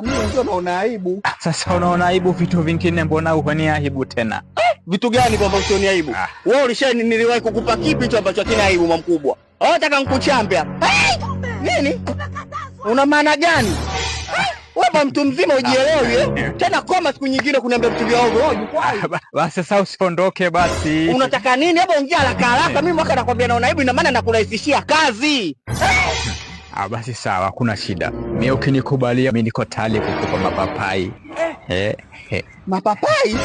Mimi ndio naona aibu. Sasa unaona aibu vitu vingine, mbona huoni aibu tena? Vitu gani kwamba usioni aibu? Ah. Wewe ulisha niliwahi kukupa kipi hicho ambacho hakina aibu mkubwa? Wewe unataka nikuchambe hapa? Hey! Nini? Una maana gani? Wewe mtu mzima ujielewi eh? Tena koma siku nyingine kuniambia vitu vya ovyo. Wewe jukwai. Basi sasa usiondoke basi. Unataka nini? Hebu ongea haraka haraka. Mimi mwaka nakwambia naona aibu, ina maana nakurahisishia kazi. Ah, basi sawa, hakuna shida. Mimi ukinikubalia, mimi niko tayari kukupa mapapai. Eh, eh. Mapapai?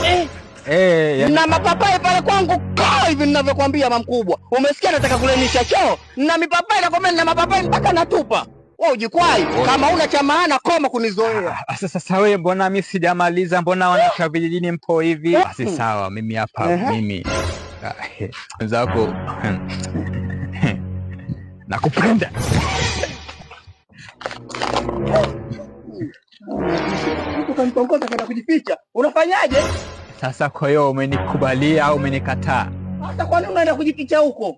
Eh, yani, Na mapapai pale kwangu kaa hivi ninavyokuambia mamkubwa. Umesikia nataka kulainisha choo? Na mipapai nakwambia nina mapapai mpaka natupa. Wewe ujikwai. Kama una cha maana koma kunizoea. Ah, sasa wewe mbona mimi sijamaliza? Mbona wanawake vijijini mpo hivi? Basi sawa, mimi hapa mimi wenzako nakupenda. Mtu kanitongoza kwenda kujificha. Unafanyaje? Sasa kwa hiyo umenikubalia au umenikataa? Hata kwa nini unaenda kujificha huko?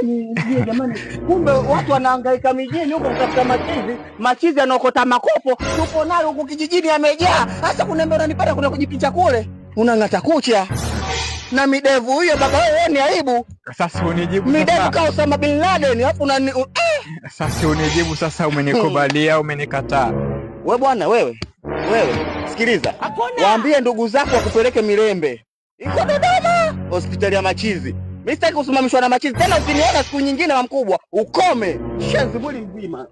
Ai, jamani, kumbe watu wanahangaika mijini huko kutafuta machizi, machizi yanaokota makopo, tupo nayo huku kijijini yamejaa. Sasa kuna mbona unanipata kuna kujificha kule? Unang'ata kucha na midevu hiyo baba, wewe ni aibu. Sasa unijibu Midevu sasa. kama Osama bin Laden, alafu unani. Sasa unijibu sasa, umenikubalia au umenikataa? We bwana wewe, wewe sikiliza, waambie ndugu zako wakupeleke Mirembe, iko Dodoma, hospitali ya machizi. Mimi sitaki kusimamishwa na machizi tena. Ukiniona siku nyingine, mkubwa, ukome shenzi mwili mzima.